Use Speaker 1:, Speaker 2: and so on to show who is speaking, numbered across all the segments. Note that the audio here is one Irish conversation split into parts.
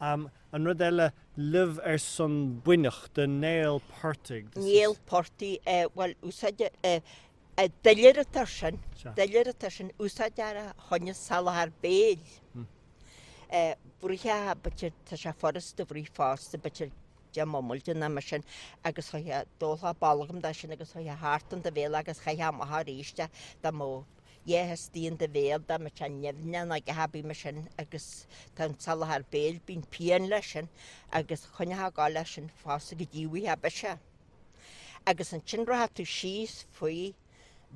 Speaker 1: Um, an rud eile, luibh ar son buinneach, the néal portaigh.
Speaker 2: Néal portaigh, eh, bhuel, úsáid, eh, eh, duilliúr atá sin, duilliúr atá sin, úsáidtear é choinne salachar béil. Hmm. Eh, bruitheadh, b'fhéidir, tá sé furasta a bhruith fosta, b'fhéidir 10 mbomaite nó mar sin, agus chuirfeá, d'ólfá bolgam de sin agus chuirfeá thart in do bhéal agus chaithfeá amach arís é, dá mbeadh dhath istigh in do bhéal dá mbeadh sé nimhneach nó a dhath ar bith mar sin agus tá an salachar béil, bíonn pian leis sin agus choinneofá ag gabháil leis sin fosta go dtí bhfaighfeá biseach. Agus ansin rachadh tú síos faoi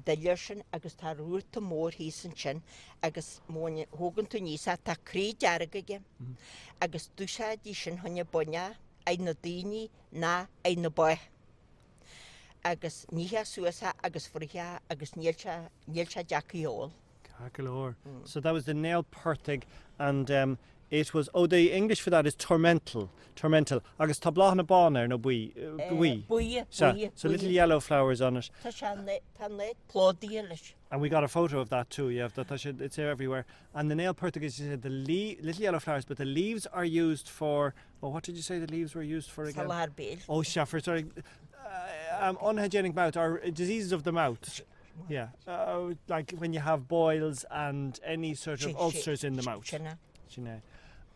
Speaker 2: duilliúr sin agus tá rúta mór thíos ansin agus má thógann tú aníos é tá croí dearg aige agus d'úsáidtí sin choinne buinneach ag na daoine ná ag na ba. agus nítheá suas é agus bhruitheá agus níl sé, níl sé deacair a ól.
Speaker 1: Ceart go leor. So that was the néal portaigh and um, it was, oh the English for that is tormentil, tormentil. Agus tá bláthanna bána air nó buí? Buí.
Speaker 2: Buí, buí.
Speaker 1: So little yellow flowers on it.
Speaker 2: Tá sé, tá an oiread plódaithe leis.
Speaker 1: And we got a photo of that too, yeah, that tá sé, it's there everywhere. And the néal portaigh is the le little yellow flowers, but the leaves are used for Oh, what did you say the leaves were used for again?
Speaker 2: Salachar béil.
Speaker 1: Oh, sea, for sorry, um, unhygienic mouth or diseases of the mouth. Yeah, uh, like when you have boils and any sort of ulcers in the mouth.
Speaker 2: Sin é.
Speaker 1: Sin é.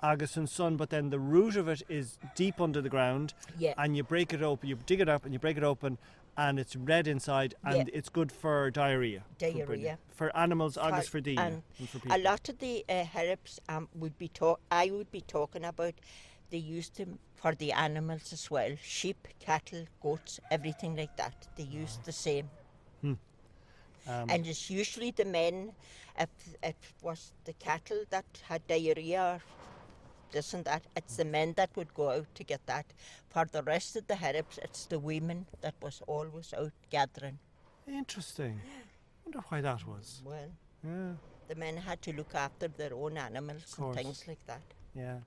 Speaker 1: Agus ansan, but then the root of it is deep under the ground
Speaker 2: yeah.
Speaker 1: and you break it open, you dig it up and you break it open and it's red inside and yeah. it's good for diarrhea.
Speaker 2: Diarrhea.
Speaker 1: For, for animals agus for daoine.
Speaker 2: And for people. A lot of the uh, herbs um, would be talk I would be talking about, they used them for the animals as well. Sheep, cattle, goats, everything like that. They used the same.
Speaker 1: Hmm. Um,
Speaker 2: and it's usually the men, if it was the cattle that had diarrhea or this and that, it's the men that would go out to get that. For the rest of the herbs, it's the women that was always out gathering.
Speaker 1: Interesting. Wonder why that was.
Speaker 2: Well,
Speaker 1: yeah.
Speaker 2: the men had to look after their own animals and things like that.
Speaker 1: Yeah.